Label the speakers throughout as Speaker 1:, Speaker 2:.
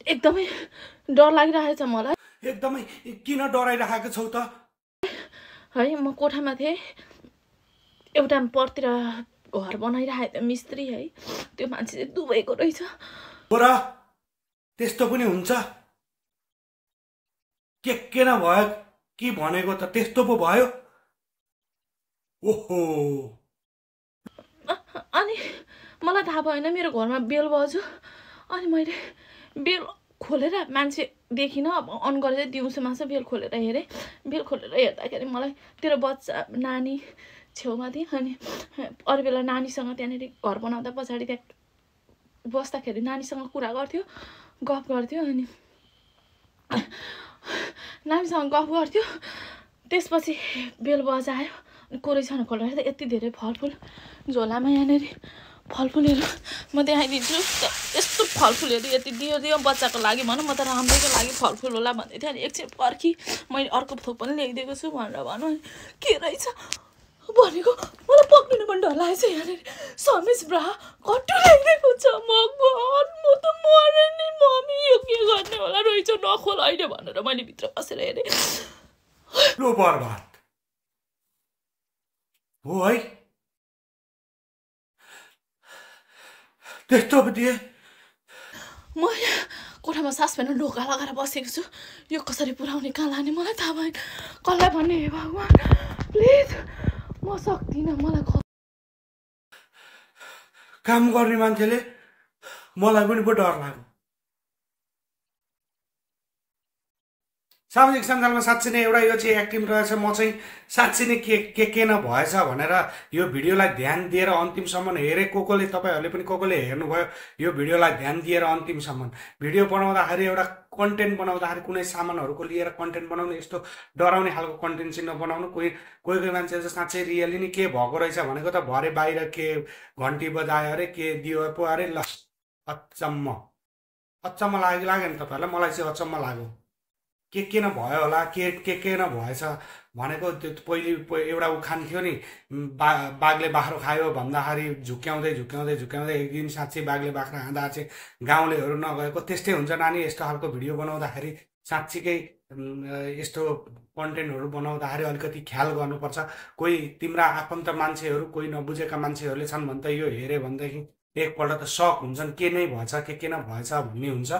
Speaker 1: एकदमै डर लागिरहेछ मलाई।
Speaker 2: एकदमै किन डराइरहेको छौ त?
Speaker 1: है म कोठामा थिएँ, एउटा परतिर घर बनाइरहेको मिस्त्री है, त्यो मान्छे चाहिँ दुबईको रहेछ।
Speaker 2: हो र? त्यस्तो पनि हुन्छ? के न भयो कि भनेको त त्यस्तो पो भयो? ओहो,
Speaker 1: अनि मलाई थाहा भएन मेरो घरमा बेल बज्यो। अनि मैले बेल खोलेर मान्छे देखिनँ, अब अन गरेर दिउँसोमा चाहिँ बेल खोलेर हेरेँ। बेल खोलेर हेर्दाखेरि मलाई तेरो बच्चा नानी छेउमा थिएँ। अनि अरू बेला नानीसँग त्यहाँनिर घर बनाउँदा पछाडि त्यहाँ बस्दाखेरि नानीसँग कुरा गर्थ्यो, गफ गर्थ्यो। अनि नानीसँग गफ गर्थ्यो। त्यसपछि बेल बजायो, को रहेछ खोलेर हेर्दा यति धेरै फलफुल झोलामा यहाँनिर फलफुलहरू म देखाइदिन्छु। यस्तो फलफुलहरू यति दियो बच्चाको लागि भनौँ, म त राम्रैको लागि फलफुल होला भन्दै थिएँ। अनि एकछिन पर्खी मैले अर्को थोक पनि ल्याइदिएको छु भनेर भनौँ। के रहेछ भनेको मलाई पक्रिनु पनि डर लागेको छ। यहाँनिर समेश ब्रा कट्टु ल्याइदिएको छ। म त मरेँ नि मम्मी, यो के गर्ने होला रहेछ, नखोल अहिले भनेर मैले भित्र बसेर हेरेँ।
Speaker 2: लो बर्बाद हो है? त्यस्तो पो दिए?
Speaker 1: म कोठामा सास फेर्न ढोका लगाएर बसेको छु। यो कसरी पुऱ्याउने, कहाँ लाने मलाई थाहा भएन। कसलाई भन्ने हे भगवान्, प्लिज म सक्दिनँ। मलाई
Speaker 2: काम गर्ने मान्छेले मलाई पनि पो डर लाग्यो। सामाजिक सञ्जालमा साँच्चै नै एउटा यो चाहिँ एक्टिभ रहेछ। म चाहिँ साँच्चै नै के न भएछ भनेर यो भिडियोलाई ध्यान दिएर अन्तिमसम्म हेरेँ। कोले तपाईँहरूले पनि कोले हेर्नुभयो यो भिडियोलाई ध्यान दिएर अन्तिमसम्म। भिडियो बनाउँदाखेरि एउटा कन्टेन्ट बनाउँदाखेरि कुनै सामानहरूको लिएर कन्टेन्ट बनाउनु, यस्तो डराउने खालको कन्टेन्ट चाहिँ नबनाउनु। कोही मान्छे चाहिँ साँच्चै रियली नै के भएको रहेछ भनेको त भरे बाहिर के घन्टी बजायो अरे, के दियो पो अरे। ल अचम्म लाग्यो नि तपाईँहरूलाई? मलाई चाहिँ अचम्म लाग्यो। के न भयो होला, के न भएछ भनेको। त्यो पहिले एउटा उखान थियो नि, बाघले बाख्रो खायो भन्दाखेरि झुक्याउँदै एक दिन साँच्चै बाघले बाख्रा खाँदा चाहिँ गाउँलेहरू नगएको। त्यस्तै हुन्छ नानी, यस्तो खालको भिडियो बनाउँदाखेरि साँच्चीकै यस्तो कन्टेन्टहरू बनाउँदाखेरि अलिकति ख्याल गर्नुपर्छ। कोही तिम्रा आफन्त मान्छेहरू, कोही नबुझेका मान्छेहरूले छन् भने त यो हेऱ्यो भनेदेखि एकपल्ट त सक हुन्छन्, के नै भएछ के न भएछ भन्ने हुन्छ।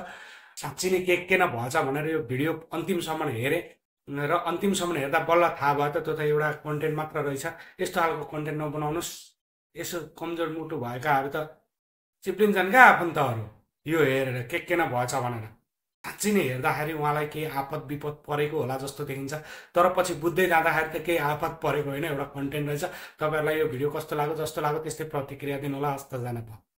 Speaker 2: साँच्ची नै के न भएछ भनेर यो भिडियो अन्तिमसम्म हेरेँ र अन्तिमसम्म हेर्दा बल्ल थाहा भयो त त्यो त एउटा कन्टेन्ट मात्र रहेछ। यस्तो खालको कन्टेन्ट नबनाउनुहोस्। यसो कमजोर मुटु भएकाहरू त चिप्लिन्छन् क्या आफन्तहरू यो हेरेर के न भएछ भनेर। साँच्ची नै हेर्दाखेरि उहाँलाई केही आपद विपद परेको होला जस्तो देखिन्छ, तर पछि बुझ्दै जाँदाखेरि त केही आपद परेको होइन, एउटा कन्टेन्ट रहेछ। तपाईँहरूलाई यो भिडियो कस्तो लाग्यो, जस्तो लाग्यो त्यस्तै प्रतिक्रिया दिनु होला। हस्त जान भयो।